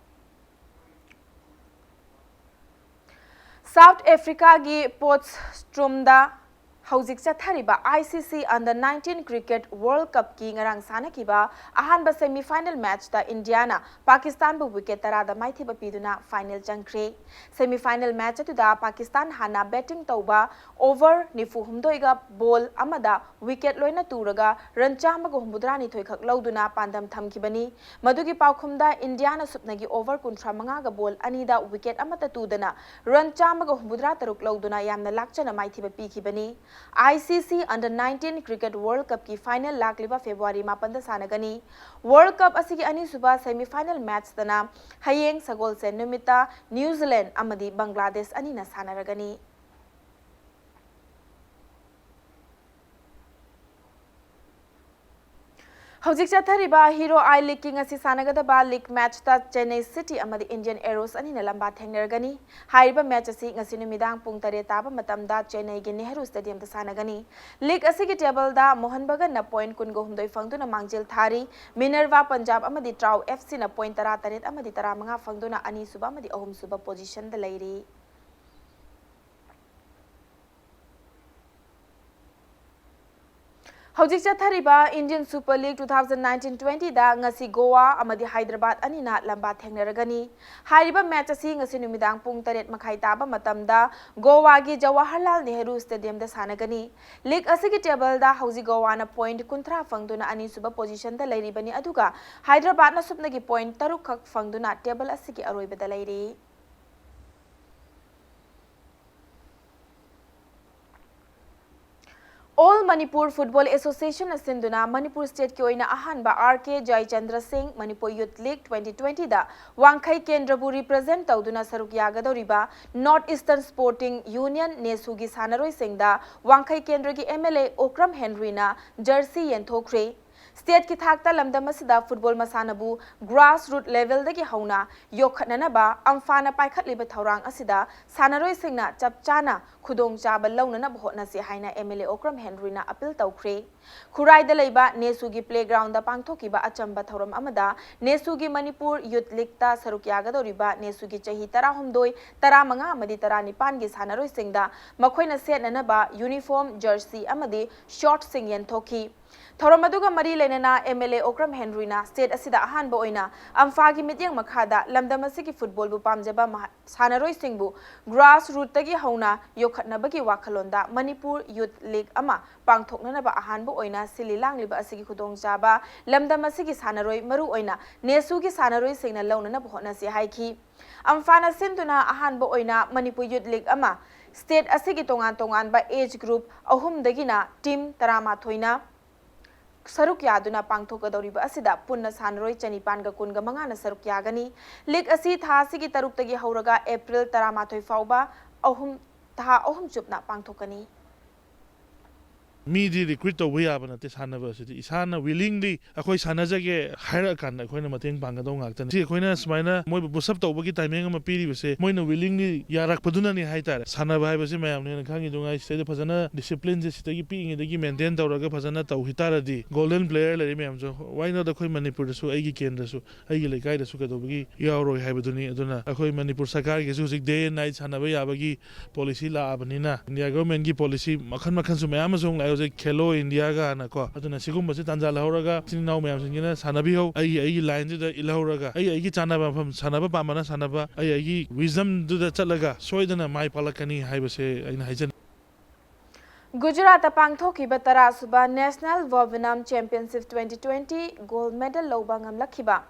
ꯁꯥꯎꯠ ꯑꯦꯐ꯭ꯔꯤꯀꯥꯒꯤ ꯄꯣꯠꯁꯇ꯭ꯔꯨꯝꯗ ꯍꯧꯖꯤꯛ ꯆꯠꯊꯔꯤꯕ I C C Under nineteen Cricket World Cupꯀꯤ ꯉꯔꯥꯡ ꯁꯥꯟꯅꯈꯤꯕ ꯑꯍꯥꯟꯕ semi final matchꯇ ꯏꯟꯗꯤꯌꯥꯅ ꯄꯥꯀꯤꯁꯇꯥꯟꯕꯨ wicket ꯇꯔꯥꯗ ꯃꯥꯏꯊꯤꯕ ꯄꯤꯗꯨꯅ final ꯆꯪꯈ꯭ꯔꯦ꯫ Semi final match ꯑꯗꯨꯗ ꯄꯥꯀꯤꯁꯇꯥꯟ ꯍꯥꯟꯅ batting ꯇꯧꯕ over ꯅꯤꯐꯨ ꯍꯨꯝꯗꯣꯏꯒ ball ꯑꯃꯗ wicket ꯂꯣꯏꯅ ꯇꯨꯔꯒ run ꯆꯥꯝꯃꯒ ꯍꯨꯝꯐꯨꯇꯔꯥꯅꯤꯊꯣꯏ ꯈꯛ ꯂꯧꯗꯨꯅ ꯄꯥꯟꯗꯝ ꯊꯝꯈꯤꯕꯅꯤ꯫ ꯃꯗꯨꯒꯤ ꯄꯥꯎꯈꯨꯝꯗ ꯏꯟꯗꯤꯌꯥꯅ ꯁꯨꯞꯅꯒꯤ over ꯀꯨꯟꯊ꯭ꯔꯥ ꯃꯉꯥꯒ ball ꯑꯅꯤꯗ wicket ꯑꯃꯠꯇ ꯇꯨꯗꯅ run ꯆꯥꯝꯃꯒ ꯍꯨꯝꯐꯨꯇꯔꯥ ꯇꯔꯨꯛ ꯂꯧꯗꯨꯅ ꯌꯥꯝꯅ ꯂꯥꯛꯆꯅ ꯃꯥꯏꯊꯤꯕ ꯄꯤꯈꯤꯕꯅꯤ꯫ I C C Under nineteen Cricket World Cupꯀꯤ final ꯂꯥꯛꯂꯤꯕ February ꯃꯥꯄꯟꯗ ꯁꯥꯟꯅꯒꯅꯤ꯫ World Cup ꯑꯁꯤꯒꯤ ꯑꯅꯤꯁꯨꯕ semi final matchꯇꯅ ꯍꯌꯦꯡ ꯁꯒꯣꯜꯁꯦꯟ ꯅꯨꯃꯤꯠꯇ New Zealand ꯑꯃꯗꯤ ꯕꯪꯒ꯭ꯂꯥꯗꯦꯁ ꯑꯅꯤꯅ ꯁꯥꯟꯅꯔꯒꯅꯤ꯫ ꯍꯧꯖꯤꯛ ꯆꯠꯊꯔꯤꯕ ꯍꯤꯔꯣ ꯑꯥꯏ ꯂꯤꯒꯀꯤ ꯉꯁꯤ ꯁꯥꯟꯅꯒꯗꯕ ꯂꯤꯒ ꯃꯦꯆꯇ ꯆꯦꯟꯅꯩ ꯁꯤꯇꯤ ꯑꯃꯗꯤ ꯏꯟꯗꯤꯌꯟ ꯑꯦꯔꯣꯁ ꯑꯅꯤꯅ ꯂꯝꯕꯥ ꯊꯦꯡꯅꯔꯒꯅꯤ꯫ ꯍꯥꯏꯔꯤꯕ ꯃꯦꯆ ꯑꯁꯤ ꯉꯁꯤ ꯅꯨꯃꯤꯗꯥꯡ ꯄꯨꯡ ꯇꯔꯦꯠ ꯇꯥꯕ ꯃꯇꯝꯗ ꯆꯦꯟꯅꯩꯒꯤ ꯅꯦꯍꯔꯨ ꯁ꯭ꯇꯦꯗꯤꯌꯝꯗ ꯁꯥꯟꯅꯒꯅꯤ꯫ ꯂꯤꯒ ꯑꯁꯤꯒꯤ ꯇꯦꯕꯜꯗ ꯃꯣꯍꯟ ꯕꯒꯟꯅ ꯄꯣꯏꯟꯠ ꯀꯨꯟꯒ ꯍꯨꯝꯗꯣꯏ ꯐꯪꯗꯨꯅ ꯃꯥꯡꯖꯤꯜ ꯊꯥꯔꯤ꯫ ꯃꯤꯅꯔꯚꯥ ꯄꯟꯖꯥꯕ ꯑꯃꯗꯤ ꯇ꯭ꯔꯥꯎ ꯑꯦꯐ ꯁꯤꯅ ꯄꯣꯏꯟꯠ ꯇꯔꯥ ꯇꯔꯦꯠ ꯑꯃꯗꯤ ꯇꯔꯥ ꯃꯉꯥ ꯐꯪꯗꯨꯅ ꯑꯅꯤꯁꯨꯕ ꯑꯃꯗꯤ ꯑꯍꯨꯝꯁꯨꯕ ꯄꯣꯖꯤꯁꯟꯗ ꯂꯩꯔꯤ꯫ ꯍꯧꯖꯤꯛ ꯆꯠꯊꯔꯤꯕ Indian super league two thousand nineteen twenty ꯗ ꯉꯁꯤ ꯒꯣꯋꯥ ꯑꯃꯗꯤ ꯍꯥꯏꯗ꯭ꯔꯕꯥꯗ ꯑꯅꯤꯅ ꯂꯝꯕꯥ ꯊꯦꯡꯅꯔꯒꯅꯤ꯫ ꯍꯥꯏꯔꯤꯕ ꯃꯦꯆ ꯑꯁꯤ ꯉꯁꯤ ꯅꯨꯃꯤꯗꯥꯡ ꯄꯨꯡ ꯇꯔꯦꯠ ꯃꯈꯥꯏ ꯇꯥꯕ ꯃꯇꯝꯗ ꯒꯣꯋꯥꯒꯤ ꯖꯋꯥꯍꯔꯂꯥꯜ ꯅꯦꯍꯔꯨ ꯁ꯭ꯇꯦꯗꯤꯌꯝꯗ ꯁꯥꯟꯅꯒꯅꯤ꯫ ꯂꯤꯒ ꯑꯁꯤꯒꯤ ꯇꯦꯕꯜꯗ ꯍꯧꯖꯤꯛ ꯒꯣꯋꯥꯅ ꯄꯣꯏꯟꯠ ꯀꯨꯟꯊ꯭ꯔꯥ ꯐꯪꯗꯨꯅ ꯑꯅꯤꯁꯨꯕ ꯄꯣꯖꯤꯁꯟꯗ ꯂꯩꯔꯤꯕꯅꯤ, ꯑꯗꯨꯒ ꯍꯥꯏꯗ꯭ꯔꯕꯥꯗꯅ ꯁꯨꯞꯅꯒꯤ ꯄꯣꯏꯟꯠ ꯇꯔꯨꯛ ꯈꯛ ꯐꯪꯗꯨꯅ ꯇꯦꯕꯜ ꯑꯁꯤꯒꯤ ꯑꯔꯣꯏꯕꯗ ꯂꯩꯔꯤ꯫ All Manipur Football Association ꯅ ꯁꯤꯟꯗꯨꯅ ꯃꯅꯤꯄꯨꯔ ꯁ꯭ꯇꯦꯠꯀꯤ ꯑꯣꯏꯅ ꯑꯍꯥꯟꯕ R K Jayachandra Singh Manipur youth league twenty twenty ꯗ ꯋꯥꯡꯈꯩ ꯀꯦꯟꯗ꯭ꯔꯕꯨ ꯔꯤꯄ꯭ꯔꯖꯦꯟꯠ ꯇꯧꯗꯨꯅ ꯁꯔꯨꯛ ꯌꯥꯒꯗꯧꯔꯤꯕ ꯅꯣꯔꯊ ꯏꯁꯇꯔꯟ ꯁ꯭ꯄꯣꯔꯇꯤꯡ ꯌꯨꯅꯤꯌꯟ, ꯅꯦꯁꯨꯒꯤ ꯁꯥꯟꯅꯔꯣꯏꯁꯤꯡꯗ ꯋꯥꯡꯈꯩ ꯀꯦꯟꯗ꯭ꯔꯒꯤ ꯑꯦꯝ ꯑꯦꯜ ꯑꯦ ꯑꯣꯀ꯭ꯔꯝ ꯍꯦꯟꯔꯤꯅ ꯖꯔꯁꯤ ꯌꯦꯟꯊꯣꯛꯈ꯭ꯔꯦ꯫ ꯁ꯭ꯇꯦꯠꯀꯤ ꯊꯥꯛꯇ ꯂꯝꯗꯝ ꯑꯁꯤꯗ ꯐꯨꯠꯕꯣꯜ ꯃꯁꯥꯟꯅꯕꯨ ꯒ꯭ꯔꯥꯁ ꯔꯨꯠ ꯂꯦꯚꯦꯜꯗꯒꯤ ꯍꯧꯅ ꯌꯣꯛꯈꯠꯅꯅꯕ ꯑꯝꯐꯥꯅ ꯄꯥꯏꯈꯠꯂꯤꯕ ꯊꯧꯔꯥꯡ ꯑꯁꯤꯗ ꯁꯥꯟꯅꯔꯣꯏꯁꯤꯡꯅ ꯆꯞ ꯆꯥꯅ ꯈꯨꯗꯣꯡꯆꯥꯕ ꯂꯧꯅꯅꯕ ꯍꯣꯠꯅꯁꯤ ꯍꯥꯏꯅ ꯑꯦꯝ ꯑꯦꯜ ꯑꯦ ꯑꯣꯀ꯭ꯔꯝ ꯍꯦꯟꯔꯤꯅ ꯑꯄꯤꯜ ꯇꯧꯈ꯭ꯔꯦ꯫ ꯈꯨꯔꯥꯏꯗ ꯂꯩꯕ ꯅꯦꯁꯨꯒꯤ ꯄ꯭ꯂꯦꯒ꯭ꯔꯥꯎꯟꯗ ꯄꯥꯡꯊꯣꯛꯈꯤꯕ ꯑꯆꯝꯕ ꯊꯧꯔꯝ ꯑꯃꯗ ꯅꯦꯁꯨꯒꯤ ꯃꯅꯤꯄꯨꯔ ꯌꯨꯊ ꯂꯤꯒꯇ ꯁꯔꯨꯛ ꯌꯥꯒꯗꯧꯔꯤꯕ ꯅꯦꯁꯨꯒꯤ ꯆꯍꯤ ꯇꯔꯥꯍꯨꯝꯗꯣꯏ, ꯇꯔꯥꯃꯉꯥ ꯑꯃꯗꯤ ꯇꯔꯥꯅꯤꯄꯥꯟꯒꯤ ꯁꯥꯟꯅꯔꯣꯏꯁꯤꯡꯗ ꯃꯈꯣꯏꯅ ꯁꯦꯠꯅꯅꯕ ꯌꯨꯅꯤꯐꯣꯔꯝ, ꯖꯔꯁꯤ ꯑꯃꯗꯤ ꯁꯣꯔꯠꯁꯤꯡ ꯌꯦꯟꯊꯣꯛꯈꯤ꯫ ꯊꯧꯔꯝ ꯑꯗꯨꯒ ꯃꯔꯤ ꯂꯩꯅꯅ ꯑꯦꯝ ꯑꯦꯜ ꯑꯦ ꯑꯣꯀ꯭ꯔꯝ ꯍꯦꯟꯔꯤꯅ ꯁ꯭ꯇꯦꯠ ꯑꯁꯤꯗ ꯑꯍꯥꯟꯕ ꯑꯣꯏꯅ ꯑꯝꯐꯥꯒꯤ ꯃꯤꯠꯌꯦꯡ ꯃꯈꯥꯗ ꯂꯝꯗꯝ ꯑꯁꯤꯒꯤ ꯐꯨꯠꯕꯣꯜꯕꯨ ꯄꯥꯝꯖꯕ ꯃꯍ-, ꯁꯥꯟꯅꯔꯣꯏꯁꯤꯡꯕꯨ ꯒ꯭ꯔꯥꯁ ꯔꯨꯠꯇꯒꯤ ꯍꯧꯅ ꯌꯣꯛꯈꯠꯅꯕꯒꯤ ꯋꯥꯈꯜꯂꯣꯟꯗ ꯃꯅꯤꯄꯨꯔ ꯌꯨꯊ ꯂꯤꯒ ꯑꯃ ꯄꯥꯡꯊꯣꯛꯅꯅꯕ ꯑꯍꯥꯟꯕ ꯑꯣꯏꯅ ꯁꯤꯜꯂꯤ ꯂꯥꯡꯂꯤꯕ ꯑꯁꯤꯒꯤ ꯈꯨꯗꯣꯡꯆꯥꯕ ꯂꯝꯗꯝ ꯑꯁꯤꯒꯤ ꯁꯥꯟꯅꯔꯣꯏ, ꯃꯔꯨ ꯑꯣꯏꯅ ꯅꯦꯁꯨꯒꯤ ꯁꯥꯟꯅꯔꯣꯏꯁꯤꯡꯅ ꯂꯧꯅꯅꯕ ꯍꯣꯠꯅꯁꯤ ꯍꯥꯏꯈꯤ꯫ ꯑꯝꯐꯥꯅ ꯁꯤꯟꯗꯨꯅ ꯑꯍꯥꯟꯕ ꯑꯣꯏꯅ ꯃꯅꯤꯄꯨꯔ ꯌꯨꯊ ꯂꯤꯒ ꯑꯃ ꯁ꯭ꯇꯦꯠ ꯑꯁꯤꯒꯤ ꯇꯣꯉꯥꯟ ꯇꯣꯉꯥꯟꯕ ꯑꯦꯖ ꯒ꯭ꯔꯨꯞ ꯑꯍꯨꯝꯗꯒꯤꯅ ꯇꯤꯝ ꯇꯔꯥꯃꯥꯊꯣꯏꯅ ꯁꯔꯨꯛ ꯌꯥꯗꯨꯅ ꯄꯥꯡꯊꯣꯛꯀꯗꯧꯔꯤꯕ ꯑꯁꯤꯗ ꯄꯨꯟꯅ ꯁꯥꯟꯅꯔꯣꯏ ꯆꯅꯤꯄꯥꯟꯒ ꯀꯨꯟꯒ ꯃꯉꯥꯅ ꯁꯔꯨꯛ ꯌꯥꯒꯅꯤ꯫ ꯂꯤꯒ ꯑꯁꯤ ꯊꯥ ꯑꯁꯤꯒꯤ ꯇꯔꯨꯛꯇꯒꯤ ꯍꯧꯔꯒ ꯑꯦꯄ꯭ꯔꯤꯜ ꯇꯔꯥꯃꯥꯊꯣꯏ ꯐꯥꯎꯕ ꯑꯍꯨꯝ, ꯊꯥ ꯑꯍꯨꯝ ꯆꯨꯞꯅ ꯄꯥꯡꯊꯣꯛꯀꯅꯤ꯫ ꯃꯤꯗꯤ ꯔꯤꯀ꯭ꯔꯨꯏꯠ ꯇꯧꯕ ꯌꯥꯕ ꯅꯠꯇꯦ꯫ ꯁꯥꯟꯅꯕ ꯑꯁꯤꯗꯤ ꯏꯁꯥꯅ ꯋꯤꯂꯤꯡꯂꯤ ꯑꯩꯈꯣꯏ ꯁꯥꯟꯅꯖꯒꯦ ꯍꯥꯏꯔꯛꯑꯀꯥꯟꯗ ꯑꯩꯈꯣꯏꯅ ꯃꯇꯦꯡ ꯄꯥꯡꯒꯗꯧ ꯉꯥꯛꯇꯅꯤ꯫ ꯁꯤ ꯑꯩꯈꯣꯏꯅ ꯁꯨꯃꯥꯏꯅ ꯃꯣꯏꯕꯨ ꯄꯨꯁꯑꯞ ꯇꯧꯕꯒꯤ ꯇꯥꯏꯃꯤꯡ ꯑꯃ ꯄꯤꯔꯤꯕꯁꯦ, ꯃꯣꯏꯅ ꯋꯤꯂꯤꯡꯂꯤ ꯌꯥꯔꯛꯄꯗꯨꯅꯅꯤ ꯍꯥꯏꯇꯥꯔꯦ꯫ ꯁꯥꯟꯅꯕ ꯍꯥꯏꯕꯁꯤ ꯃꯌꯥꯝꯅ ꯍꯦꯟꯅ ꯈꯪꯉꯤꯗꯨꯉꯥꯏ, ꯁꯤꯗꯩꯗ ꯐꯖꯅ ꯗꯤꯁꯤꯄ꯭ꯂꯤꯟꯁꯦ ꯁꯤꯗꯒꯤ ꯄꯤꯛꯏꯉꯩꯗꯒꯤ ꯃꯦꯟꯇꯦꯟ ꯇꯧꯔꯒ ꯐꯖꯅ ꯇꯧꯈꯤ ꯇꯥꯔꯗꯤ, ꯒꯣꯜꯗꯟ ꯄ꯭ꯂꯦꯌꯔ ꯂꯩꯔꯤ ꯃꯌꯥꯝꯁꯨ, why not ꯑꯩꯈꯣꯏ ꯃꯅꯤꯄꯨꯔꯗꯁꯨ, ꯑꯩꯒꯤ ꯀꯦꯟꯗ꯭ꯔꯁꯨ, ꯑꯩꯒꯤ ꯂꯩꯀꯥꯏꯗꯁꯨ ꯀꯩꯗꯧꯕꯒꯤ ꯌꯥꯎꯔꯣꯏ ꯍꯥꯏꯕꯗꯨꯅꯤ꯫ ꯑꯗꯨꯅ ꯑꯩꯈꯣꯏ ꯃꯅꯤꯄꯨꯔ ꯁꯔꯀꯥꯔꯒꯤꯁꯨ ꯍꯧꯖꯤꯛ day and night ꯁꯥꯟꯅꯕ ꯌꯥꯕꯒꯤ ꯄꯣꯂꯤꯁꯤ ꯂꯥꯛꯑꯕꯅꯤꯅ, ꯏꯟꯗꯤꯌꯥ ꯒꯣꯔꯃꯦꯟꯒꯤ ꯄꯣꯂꯤꯁꯤ ꯃꯈꯜ ꯃꯈꯜꯁꯨ ꯃꯌꯥꯝ ꯑꯃꯁꯨ ꯑꯃꯨꯛ ꯂꯥꯛꯑꯦ ꯍꯧꯖꯤꯛ, ꯈꯦꯂꯣ ꯏꯟꯗꯤꯌꯥꯒ ꯍꯥꯏꯅꯀꯣ꯫ ꯑꯗꯨꯅ ꯁꯤꯒꯨꯝꯕꯁꯤ ꯇꯥꯟꯖꯥ ꯂꯧꯍꯧꯔꯒ ꯏꯆꯤꯟ ꯏꯅꯥꯎ ꯃꯌꯥꯝꯁꯤꯡꯁꯤꯅ ꯁꯥꯟꯅꯕꯤꯍꯧ, ꯑꯩꯒꯤ ꯑꯩꯒꯤ ꯂꯥꯏꯟꯁꯤꯗ ꯏꯜꯍꯧꯔꯒ, ꯑꯩ ꯑꯩꯒꯤ ꯆꯥꯟꯅꯕ ꯃꯐꯝ, ꯁꯥꯟꯅꯕ ꯄꯥꯝꯕꯅ ꯁꯥꯟꯅꯕ, ꯑꯩ ꯑꯩꯒꯤ ꯋꯤꯖꯝꯗꯨꯗ ꯆꯠꯂꯒ ꯁꯣꯏꯗꯅ ꯃꯥꯏ ꯄꯥꯛꯂꯛꯀꯅꯤ ꯍꯥꯏꯕꯁꯦ ꯑꯩꯅ ꯍꯥꯏꯖꯅꯤꯡꯉꯤ꯫ ꯒꯨꯖꯔꯥꯠꯇ ꯄꯥꯡꯊꯣꯛꯈꯤꯕ ꯇꯔꯥꯁꯨꯕ National Womenam Championship twenty twenty gold medal ꯂꯧꯕ ꯉꯝꯂꯛꯈꯤꯕ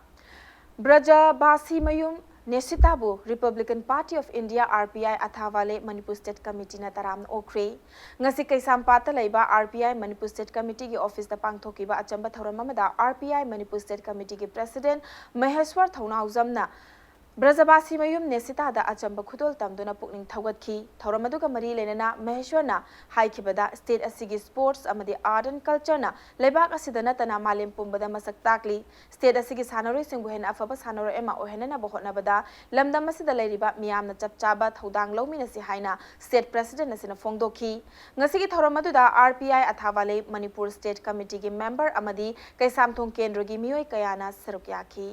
ꯕ꯭ꯔꯖꯕꯥꯁꯤꯃꯌꯨꯝ ꯅꯦꯁꯤꯇꯥꯕꯨ Republican Party of India, R P I, ꯑꯊꯥꯋꯥꯂꯦ Manipur State Committeeꯅ ꯇꯔꯥꯝꯅ ꯑꯣꯛꯈ꯭ꯔꯦ꯫ ꯉꯁꯤ ꯀꯩꯁꯥꯝꯄꯥꯠꯇ ꯂꯩꯕ R P I Manipur State Committeeꯒꯤ officeꯇ ꯄꯥꯡꯊꯣꯛꯈꯤꯕ ꯑꯆꯝꯕ ꯊꯧꯔꯝ ꯑꯃꯗ R P I Manipur State Committeeꯒꯤ President ꯃꯍꯦꯁ꯭ꯋꯔ ꯊꯧꯅꯥꯎꯖꯝꯅ ꯕ꯭ꯔꯖꯕꯥꯁꯤꯃꯌꯨꯝ ꯅꯦꯁꯤꯇꯥꯗ ꯑꯆꯝꯕ ꯈꯨꯗꯣꯜ ꯇꯝꯗꯨꯅ ꯄꯨꯛꯅꯤꯡ ꯊꯧꯒꯠꯈꯤ꯫ ꯊꯧꯔꯝ ꯑꯗꯨꯒ ꯃꯔꯤ ꯂꯩꯅꯅ ꯃꯍꯦꯁ꯭ꯋꯔꯅ ꯍꯥꯏꯈꯤꯕꯗ, state ꯑꯁꯤꯒꯤ sports ꯑꯃꯗꯤ art and cultureꯅ ꯂꯩꯕꯥꯛ ꯑꯁꯤꯗ ꯅꯠꯇꯅ ꯃꯥꯂꯦꯝ ꯄꯨꯝꯕꯗ ꯃꯁꯛ ꯇꯥꯛꯂꯤ꯫ State ꯑꯁꯤꯒꯤ ꯁꯥꯟꯅꯔꯣꯏꯁꯤꯡꯕꯨ ꯍꯦꯟꯅ ꯑꯐꯕ ꯁꯥꯟꯅꯔꯣꯏ ꯑꯃ ꯑꯣꯏꯍꯟꯅꯅꯕ ꯍꯣꯠꯅꯕꯗ ꯂꯝꯗꯝ ꯑꯁꯤꯗ ꯂꯩꯔꯤꯕ ꯃꯤꯌꯥꯝꯅ ꯆꯞ ꯆꯥꯕ ꯊꯧꯗꯥꯡ ꯂꯧꯃꯤꯟꯅꯁꯤ ꯍꯥꯏꯅ state president ꯑꯁꯤꯅ ꯐꯣꯡꯗꯣꯛꯈꯤ꯫ ꯉꯁꯤꯒꯤ ꯊꯧꯔꯝ ꯑꯗꯨꯗ R P I ꯑꯊꯥꯋꯥꯂꯦ Manipur State Committeeꯒꯤ member ꯑꯃꯗꯤ ꯀꯩꯁꯥꯝꯊꯣꯡ ꯀꯦꯟꯗ꯭ꯔꯒꯤ ꯃꯤꯑꯣꯏ ꯀꯌꯥꯅ ꯁꯔꯨꯛ ꯌꯥꯈꯤ꯫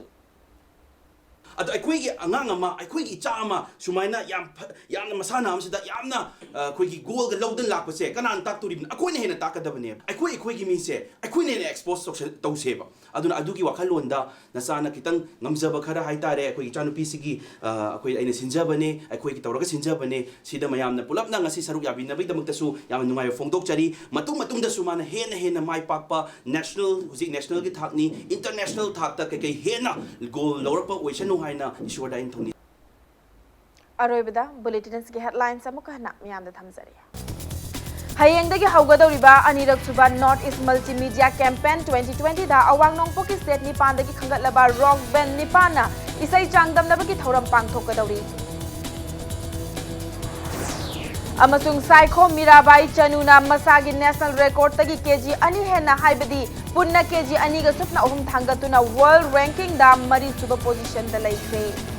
ꯑꯗꯣ ꯑꯩꯈꯣꯏꯒꯤ ꯑꯉꯥꯡ ꯑꯃ, ꯑꯩꯈꯣꯏꯒꯤ ꯏꯆꯥ ꯑꯃ ꯁꯨꯃꯥꯏꯅ ꯌꯥꯝ ꯐ-, ꯌꯥꯝꯅ ꯃꯁꯥꯟꯅ ꯑꯃꯁꯤꯗ ꯌꯥꯝꯅ, ꯑ, ꯑꯩꯈꯣꯏꯒꯤ ꯒꯣꯜꯒ ꯂꯧꯗꯅ ꯂꯥꯛꯄꯁꯦ ꯀꯅꯥꯅ ꯇꯥꯛꯇꯣꯔꯤꯕꯅꯣ? ꯑꯩꯈꯣꯏꯅ ꯍꯦꯟꯅ ꯇꯥꯛꯀꯗꯕꯅꯦꯕ꯫ ꯑꯩꯈꯣꯏ, ꯑꯩꯈꯣꯏꯒꯤ ꯃꯤꯁꯦ ꯑꯩꯈꯣꯏꯅ ꯍꯦꯟꯅ expose ꯇꯧꯁ-, ꯇꯧꯁꯦꯕ꯫ ꯑꯗꯨꯅ ꯑꯗꯨꯒꯤ ꯋꯥꯈꯜꯂꯣꯟꯗ ꯅꯆꯥꯅ ꯈꯤꯇꯪ ꯉꯝꯖꯕ ꯈꯔ ꯍꯥꯏꯇꯥꯔꯦ, ꯑꯩꯈꯣꯏ ꯏꯆꯥꯅꯨꯄꯤꯁꯤꯒꯤ, ꯑ, ꯑꯩꯈꯣꯏ, ꯑꯩꯅ ꯁꯤꯟꯖꯕꯅꯦ, ꯑꯩꯈꯣꯏꯒꯤ ꯇꯧꯔꯒ ꯁꯤꯟꯖꯕꯅꯦ꯫ ꯁꯤꯗ ꯃꯌꯥꯝꯅ ꯄꯨꯂꯞꯅ ꯉꯁꯤ ꯁꯔꯨꯛ ꯌꯥꯕꯤꯅꯕꯒꯤꯗꯃꯛꯇꯁꯨ ꯌꯥꯝꯅ ꯅꯨꯡꯉꯥꯏꯕ ꯐꯣꯡꯗꯣꯛꯆꯔꯤ꯫ ꯃꯇꯨꯡ ꯃꯇꯨꯡꯗꯁꯨ ꯃꯥꯅ ꯍꯦꯟꯅ ꯍꯦꯟꯅ ꯃꯥꯏ ꯄꯥꯛꯄ, national, ꯍꯧꯖꯤꯛ nationalꯒꯤ ꯊꯥꯛꯅꯤ, international ꯊꯥꯛꯇ ꯀꯩꯀꯩ ꯍꯦꯟꯅ ꯒꯣꯜ ꯂꯧꯔꯛꯄ ꯑꯣꯏꯁꯅꯨ ꯍꯥꯏꯅ ꯏꯁꯣꯔꯗ ꯑꯩꯅ ꯊꯧꯅꯤ꯫ ꯑꯔꯣꯏꯕꯗ bulletinꯁꯤꯒꯤ headlines ꯑꯃꯨꯛꯀ ꯍꯟꯅ ꯃꯤꯌꯥꯝꯗ ꯊꯝꯖꯔꯤ꯫ ꯍꯌꯦꯡꯗꯒꯤ ꯍꯧꯒꯗꯧꯔꯤꯕ ꯑꯅꯤꯔꯛ ꯁꯨꯕ North East Multimedia Campaign twenty twentyꯗ ꯑꯋꯥꯡ ꯅꯣꯡꯄꯣꯛꯀꯤ state ꯅꯤꯄꯥꯟꯗꯒꯤ ꯈꯟꯒꯠꯂꯕ rock band ꯅꯤꯄꯥꯟꯅ ꯏꯁꯩ ꯆꯥꯡꯗꯝꯅꯕꯒꯤ ꯊꯧꯔꯝ ꯄꯥꯡꯊꯣꯛꯀꯗꯧꯔꯤ꯫ ꯑꯃꯁꯨꯡ ꯁꯥꯏꯈꯣꯝ ꯃꯤꯔꯥꯕꯥꯏ ꯆꯅꯨꯅ ꯃꯁꯥꯒꯤ national recordꯇꯒꯤ ꯀꯦꯖꯤ ꯑꯅꯤ ꯍꯦꯟꯅ, ꯍꯥꯏꯕꯗꯤ ꯄꯨꯟꯅ ꯀꯦꯖꯤ ꯑꯅꯤꯒ ꯁꯨꯞꯅ ꯑꯍꯨꯝ ꯊꯥꯡꯒꯠꯇꯨꯅ world rankingꯗ ꯃꯔꯤꯁꯨꯕ positionꯗ ꯂꯩꯈ꯭ꯔꯦ꯫